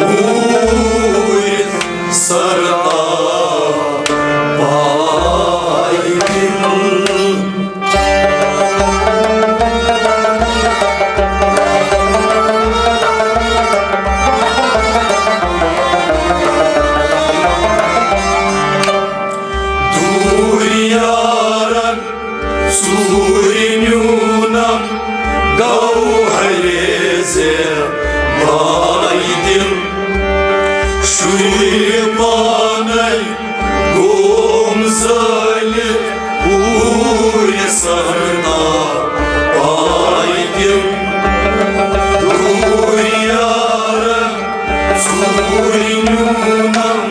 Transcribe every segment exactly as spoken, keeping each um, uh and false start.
اوٗرۍ سرتا پایدٕلۍ۔ دوٗر یارن ژوٗرِ نیوٗنم گوہرِ زِ بایدٕلۍ۔ شُرۍ پانے گوم زٲلِتھ اوٗرۍ سرتا پایدٕلۍ۔ دوٗر یارن ژوٗرِ نیوٗنم۔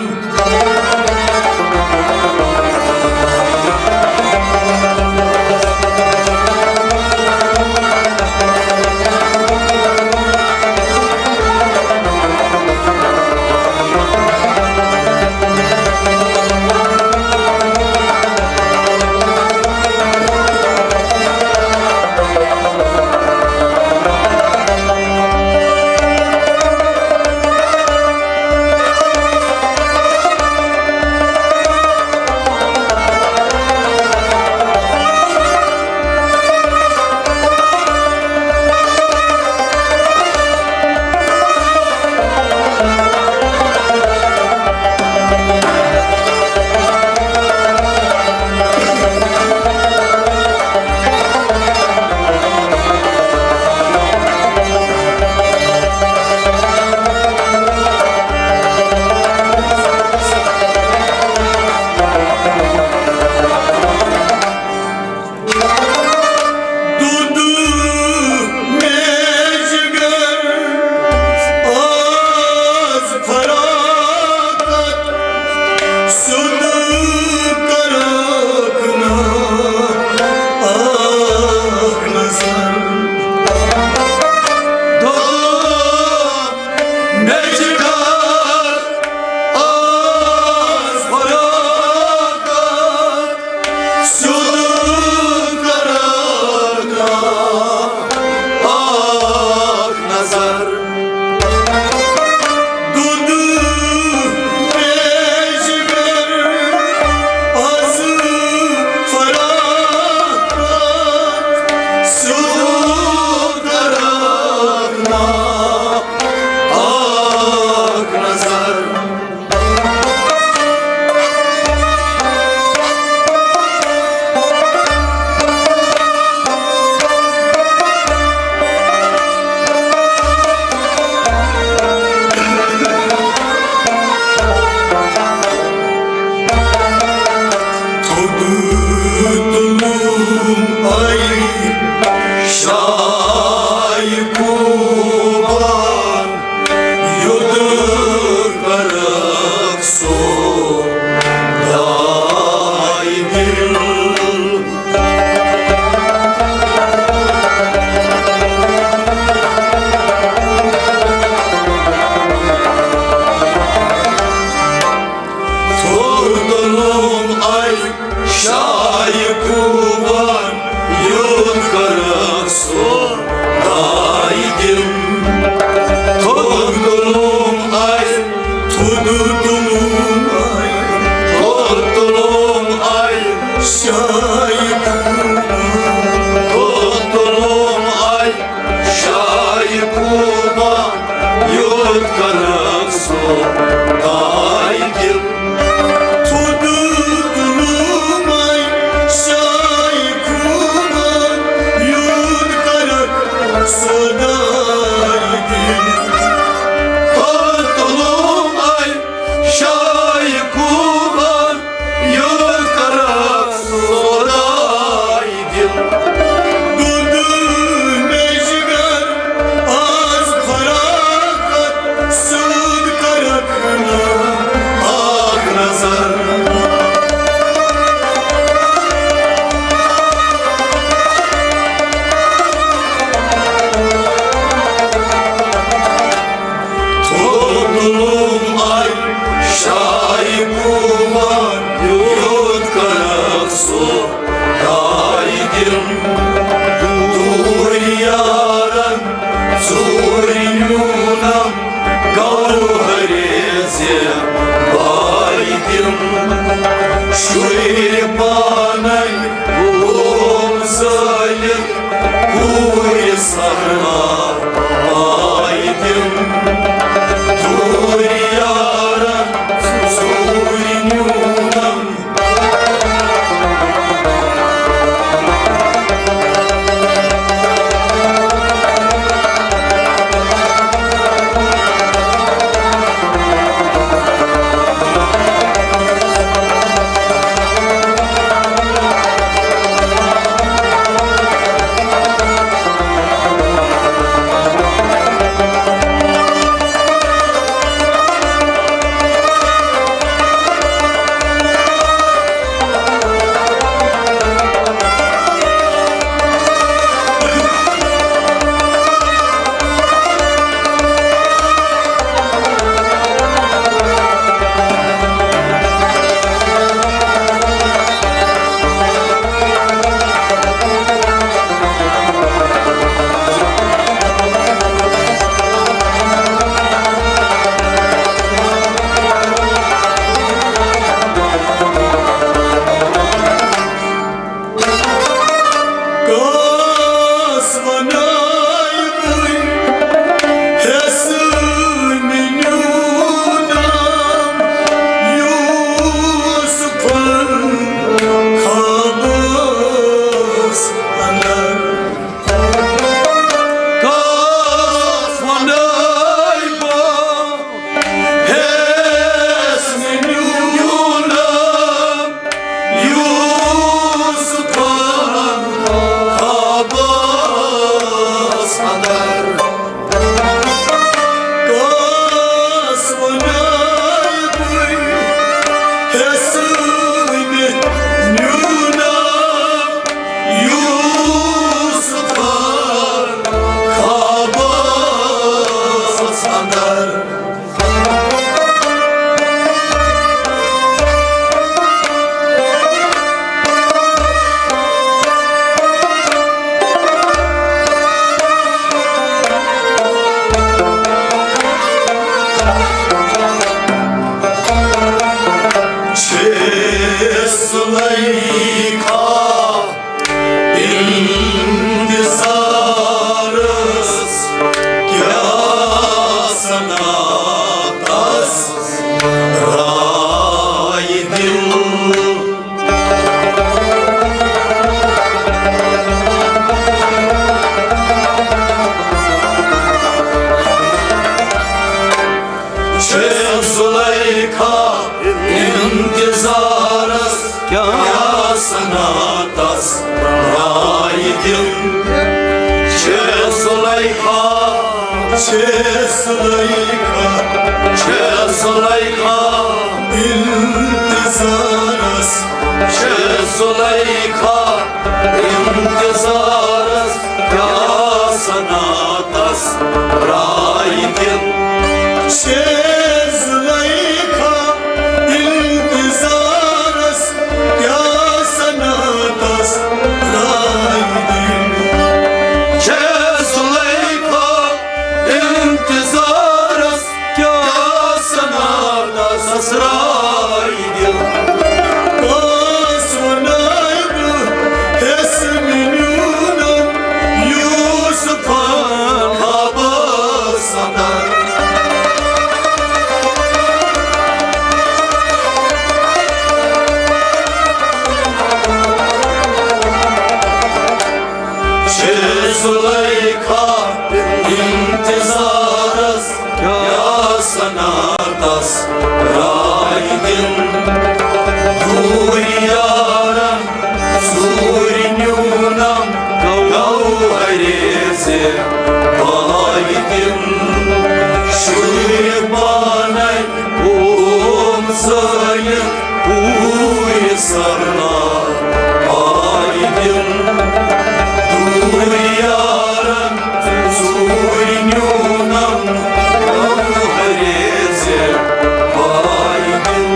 دودھ میجگر آز فراقت، سیوٚد کرکھ نہ اکھ نظر۔ دودھ میجگر آز فراقت، سیوٚد کرکھ اکھ نظر۔ دودھ میجگر آز فراقت، سیوٚد کرکھ اکھ نظر۔ تھوٚد تُلُم اَے شاہ کوبان، یوٚت کرکھ سودایہِ دِل۔ تھوٚد تُلُم اَے شاہ کوبان، یوٚت کرکھ سودایہِ دِل۔ تھوٚد تُلُم اَے، تھوٚد تُلُم اَے، تھوٚد تُلُم اَے شاہ کوبان، تھوٚد تُلُم اَے شاہ کوبان، یوٚت کرکھ سودایہِ دِل۔ تھوٚد تُلُم اَے شاہ کوبان، یوٚت کرکھ سودایہِ دِل۔ تھوٚد تُلُم اَے شاہ کوبان، یوٚت کرکھ سودایہِ دِل۔ دودھ میجگر آز فراقت، سیوٚد کرکھ نہ اکھ نظر۔ تھوٚد تُلُم اَے شاہ کوبان، یوٚت کرکھ سودایہِ دِل۔ دوٗر یارن ژوٗرِ نیوٗنم گوہرِ گوہرِ زِ بایہِ تِم شُرۍ پانَے، اوم زٲلِتھ کوٗرِ سرنا پایہِ تِم، دوٗرِ یارَن ژوٗرِ نیوٗنَم۔ کس وناے بہٕ حصہٕ مےٚ نیونم یوسفن خوابس اندر۔ کس وناے بہٕ حصہٕ مےٚ نیونم یوسفن خوابس اندر۔ کس وناے بہٕ حصہٕ مےٚ نیونم یوسفن خوابس اندر۔ چھِ زلیخا انتظارس کیٛاہ سنا تس رائے دِل۔ چھِ زلیخا انتظارس کیٛاہ سنا تس رائے دِل۔ چھِ زلیخا، چھِ زلیخا، چھِ زلیخا انتظارس، چھِ زلیخا انتظارس کیٛاہ سنا تس رائے دِل۔ چھِ زلیخا انتظارس کیٛاہ سنا تس رائے دِل۔ چھِ زلیخا انتظارس کیٛاہ سنا تس رائے دِل۔ کس وناے بہٕ حصہٕ مےٚ نیونم یوسفن خوابس اندر۔ چھِ زلیخا انتظارس کیٛاہ سنا تس رائے دِل۔ دوٗرِ یارن ژوٗرِ نیونم گوہرِ زِ بایہِ تِم شُرۍ پانَے۔ اوم زٲلِتھ کوٗرِ سرنا پایہِ دِل۔ دوٗرِ یارن ژوٗرِ نیونم گوہرِ زِ بایہِ دِل۔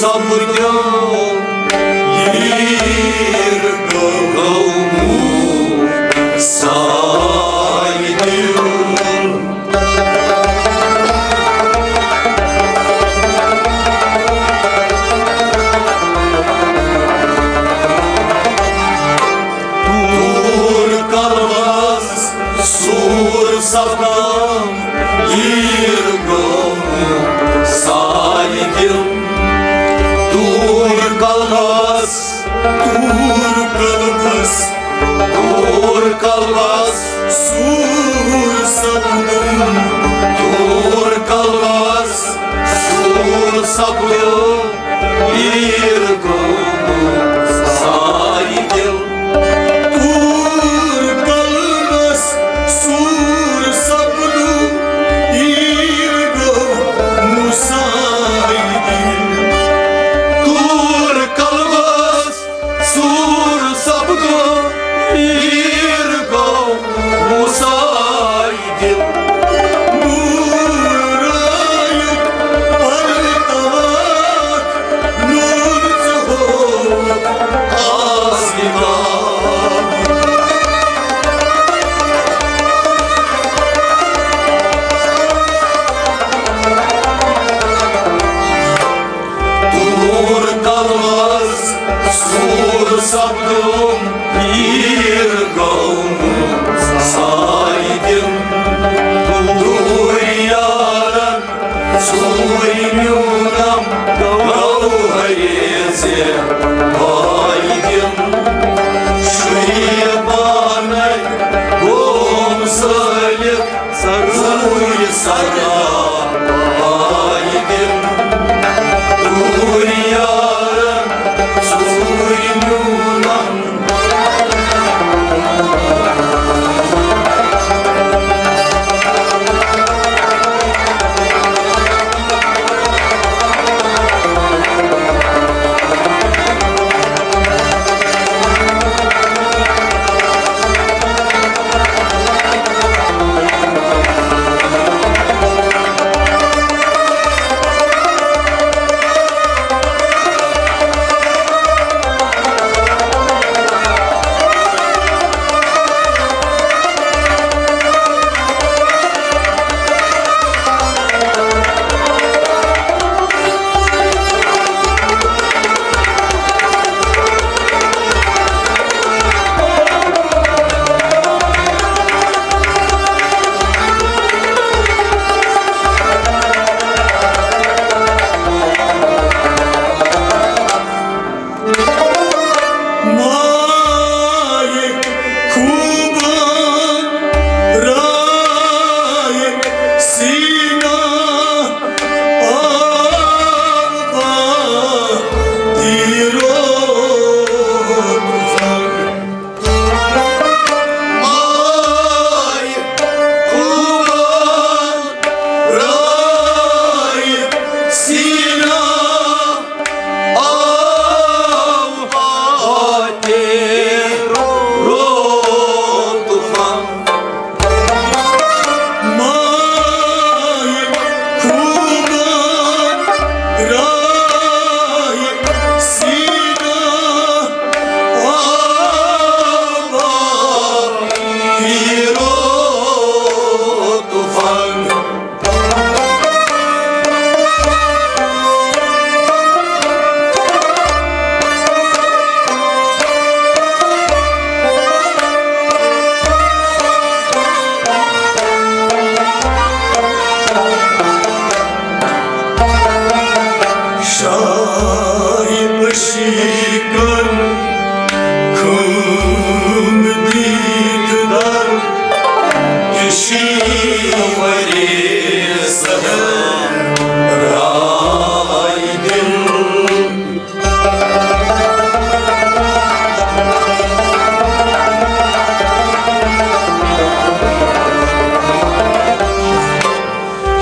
سپدیو ییر گوٚو موسیٰ دِل۔ طور قلبس صور سپدم، ییر گوٚو موسیٰ دِل۔ طور قلبس، طور قلبس، طور قلبس صور سپدم، طور قلبس صور سپدم، ییر گوٚو موسیٰ دِل۔ طور قلبس صور سپدم، ییر گوٚو موسیٰ دِل۔ طور قلبس صور سپدم، ییر گوٚو موسیٰ دِل۔ نورایُک پرتاو نور ژٕ ہووُکھ آسمانس۔ طور قلبس صور سپدم، ییر گوٚو موسیٰ دِل۔ طور یارن ژوٗرِ میونم گوٚو ہرے زِ بایدِم۔ شُرۍ پانَے گوم سٲلِتھ ضروٗرۍ سدا بایدِم۔ طور یارن ژوٗرِ میونم مایہِ خوبان رایہِ سینا آو تیرو تفنگ۔ مایہِ خوبان رایہِ سینا آو آتے رو طوفان۔ مایہِ خوبان رایہِ سینا آو آتے رو طوفان۔ شاہہِ عشقن خٲم دِتھ در کشی وریسن رائے دِل۔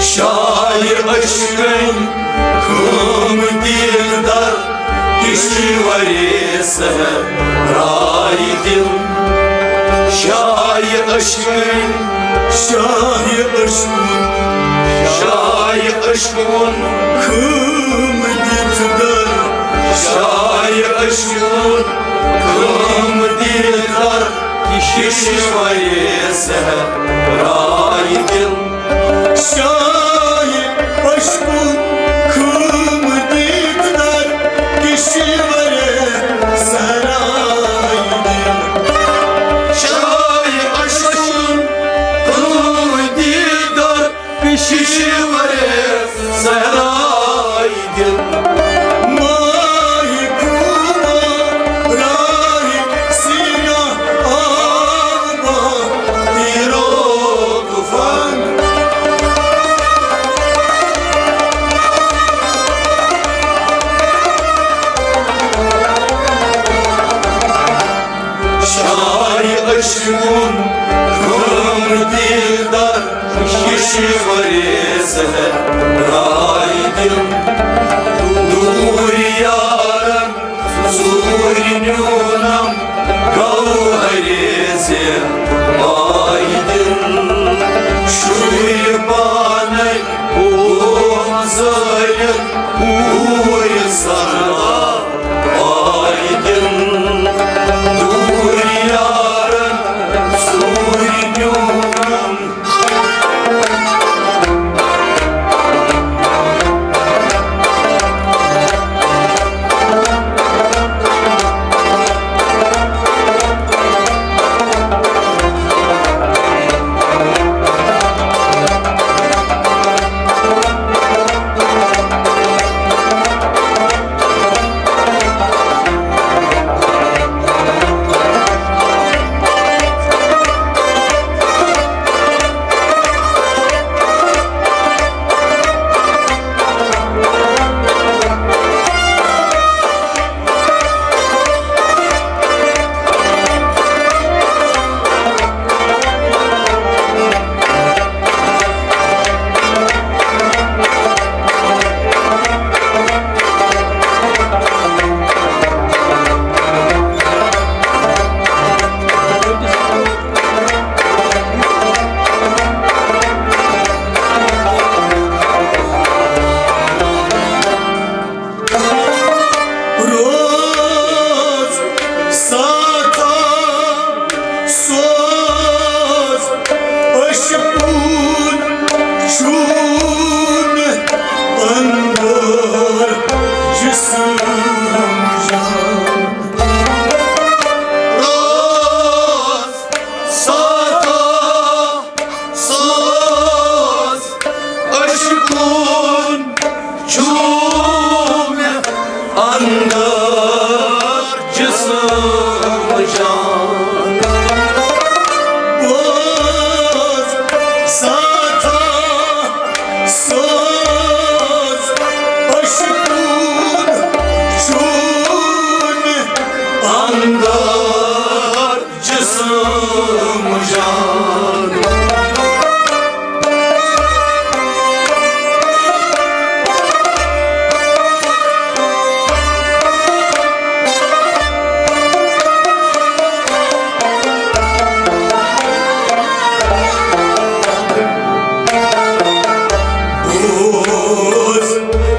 شاہہِ عشقن خٲم دِتھ در کشی وریسن رائے دِل۔ شاہہِ عشقن، شاہہِ عشقن، شاہہِ عشقن خٲم دِتھ در شاہِ عشقُن کم دیدار، کشور صحرائے دل۔ شاہِ عشقُن کم دیدار، کشور صحرائے دل۔ شاہِ عشقُن کم دیدار، کشور صحرائے دل۔ ماہِ خمارائے سینہ آب تیرو طوفان۔ شاہِ عشقُن کم دیدار، کشور صحرائے دل۔ دوٗرِ یارن ژوٗرِ نیوٗنم گوہرِ زیبائے دل۔ شُرۍ پانے قوم زٲلِتھ کوٗرِ سہرا آے دِل۔ دوٗرِ یارن ژوٗرِ نیوٗنم۔ روز ساتھا سوز عشقُن چون اندر جسم جان۔ روز ساتھا سوز عشقُن چون اندر جسم جان۔ روز ساتھا سوز عشقُن چون اندر جسم جان۔ بوز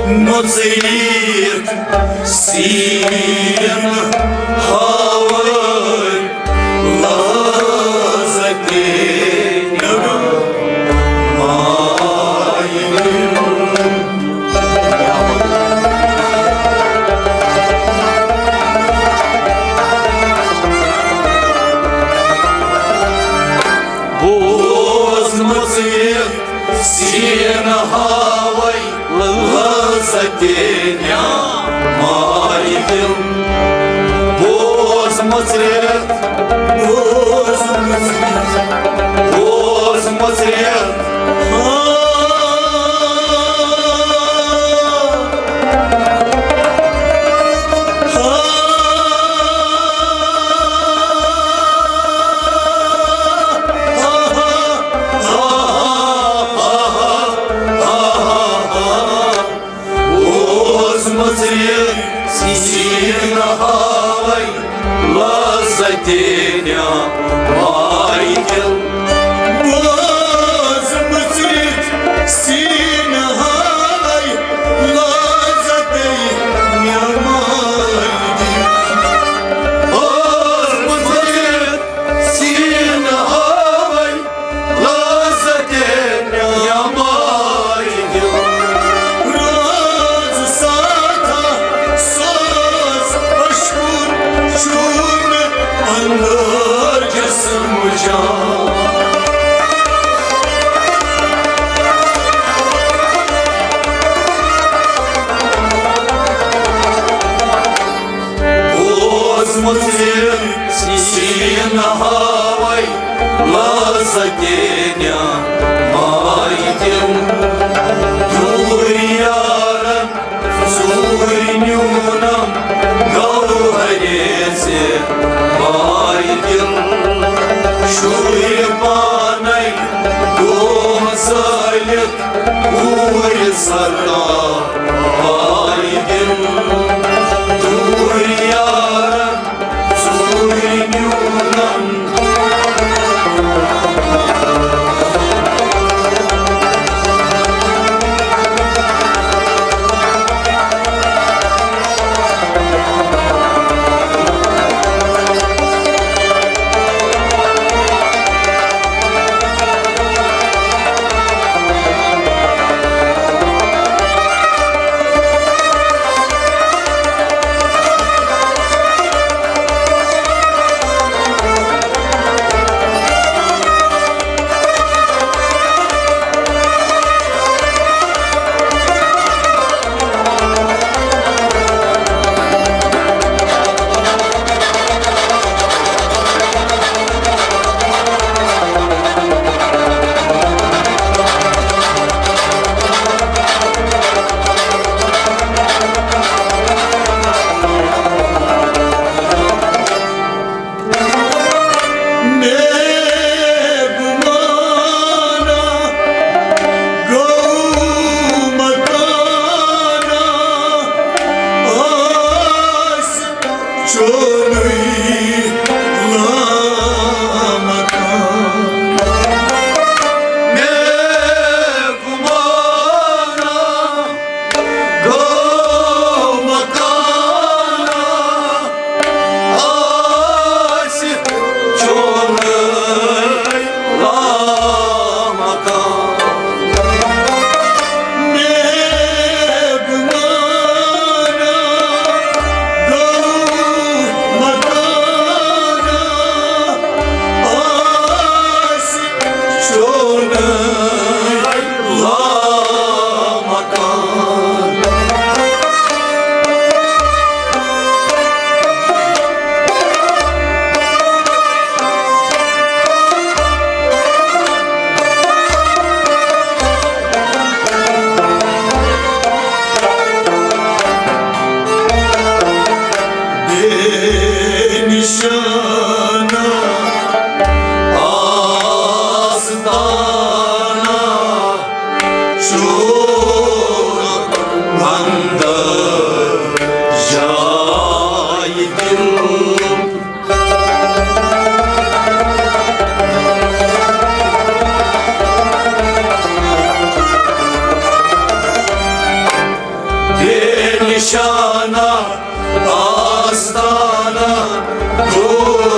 مژیت سین ہاوے لذت نغمائے دل۔ بوز مژیت سین ہاوے لذت نعمائے دل۔ بوز مژیت، بوز مژیت، بوز مژیت۔ بوز مژیت سین ہاوے لذت نعمائے دل۔ بوز مژیت سین ہاوے لذت نعمائے سیٖنہٕ ہاوَے لذتے دِیان مایہِ دِل۔ دوٗرِ یارَن ژوٗرِ نیوٗنَم گوہرے ژےٚ مایہِ دِل۔ شُرۍ پانَے دۄہ زٲلِتھ کوٗرِ سرا مایہِ دِل۔ دوٗرِ یارَن ژوٗرِ نیوٗنَم۔ مےٚ گُمانا گوٚو مکانا، آسہِ چونُے لامکان۔ مےٚ گُمانا گوٚو مکانا، آسہِ چونُے لامکان۔ مےٚ گُمانا گوٚو مکانا، آسہِ چونُے لامکان۔ بے نشانہ آستانہ چھُ اندر جاے دل۔ بے نشانہ آستانہ گوٚو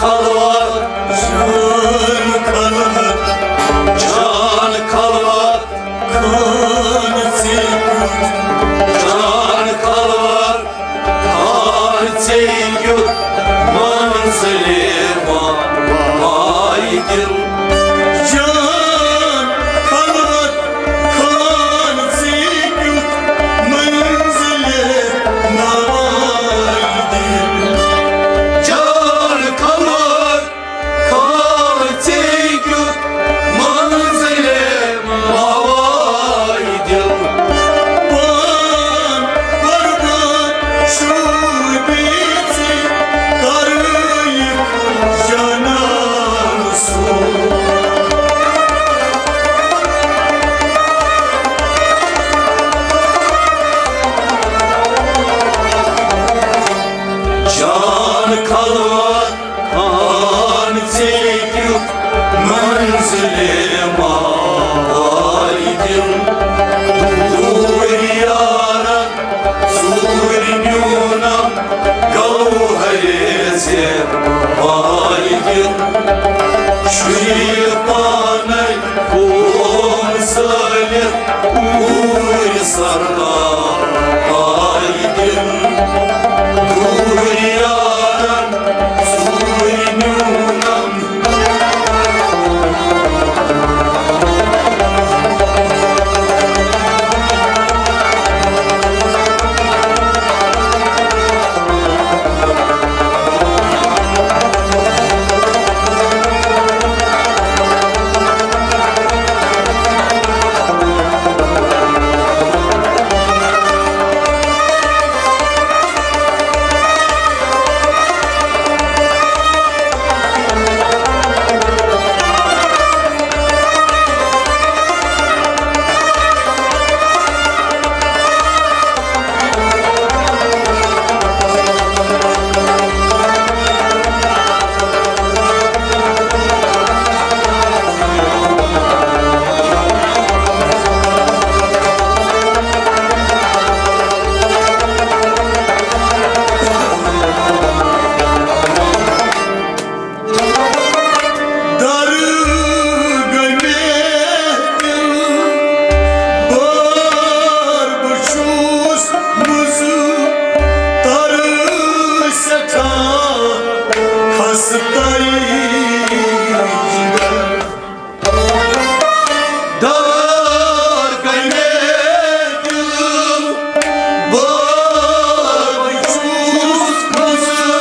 خلوت، جان خلوت، جان خلوت، خان ژےٚ کیُتھ، جان خلوت، خان ژےٚ کیُتھ، منزلِ ما-، ماے دِل۔ جان خلوت، خان ژےٚ کیُتھ، منزلِ نوال دِل۔ جان خلوت، خان ژےٚ کیُتھ، منزلِ نوال دِل۔ پان قربان شوٗبی ژےٚ کرٕ یہِ جانان سوز۔ جان خلوت، خان ژےٚ کیُتھ، منزلِ ماے دِل۔ دوٗرِ یارن ژوٗرِ نیوٗنم، گوہرِ زیب ماے دِل۔ شُرۍ پانے قوم ظٲلِم، اوٗرۍ سردار ماے دِل۔ دوٗرِ یارن ژوٗرِ نیوٗنم۔ در گٔے مےٚ دِل بار، بہٕ چھُس مُضطر سٮ۪ٹھاہ خستہٕ جگر۔ دار گٔے مےٚ دِل بار، بہٕ چھُس مُضطر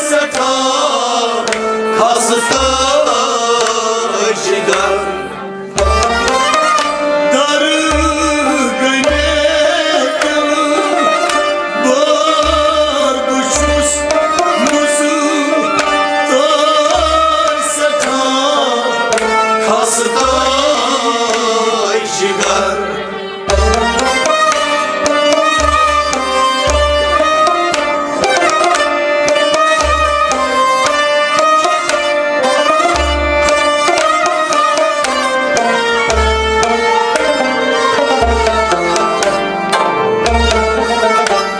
سٮ۪ٹھاہ خستہٕ جگر۔ در گٔے مےٚ دِل بار، بہٕ چھُس مُضطر سٮ۪ٹھاہ خستہٕ جگر۔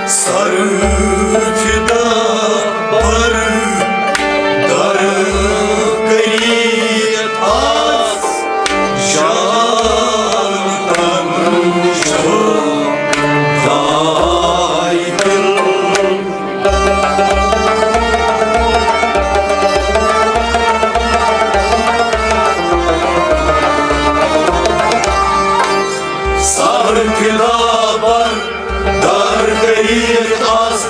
سر فدا بر در کریت آس، جان تن شو دای دل۔ سر فدا بر در کریت آس،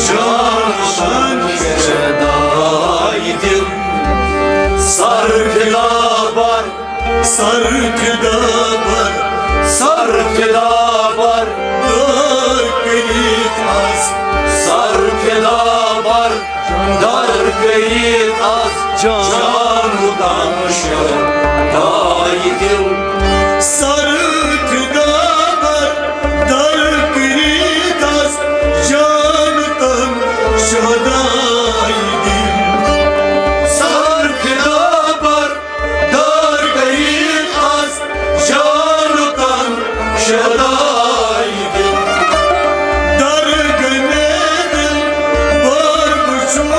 جان شان شدای دل۔ سر فدا بر، سر فدا بر، سر فدا بر در کریت آس، سر فدا بر در کریت آس، جان تن شدای دل۔ سر فدا بر در کریت آس، جان تن شدای دل۔ سر فدا بر در کریت آس، جان تن شدای دل۔ در گٔے مےٚ دِل بار، بہٕ چھُس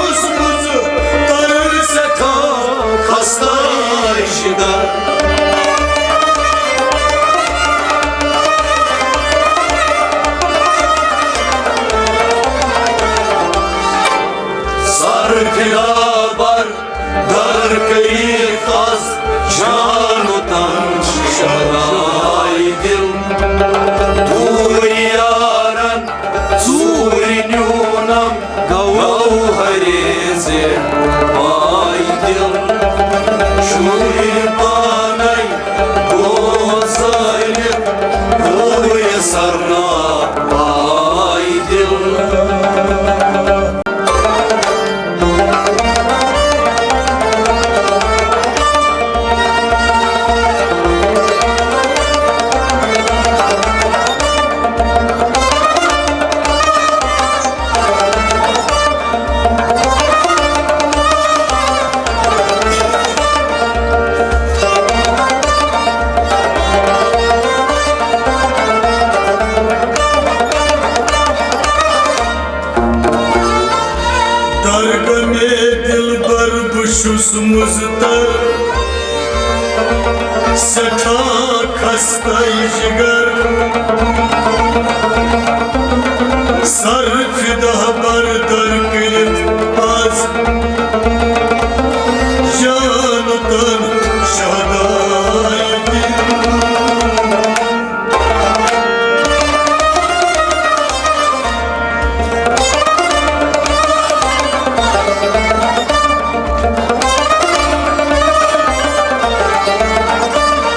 چھُس مُضطر، سٮ۪ٹھاہ خستہٕ جگر۔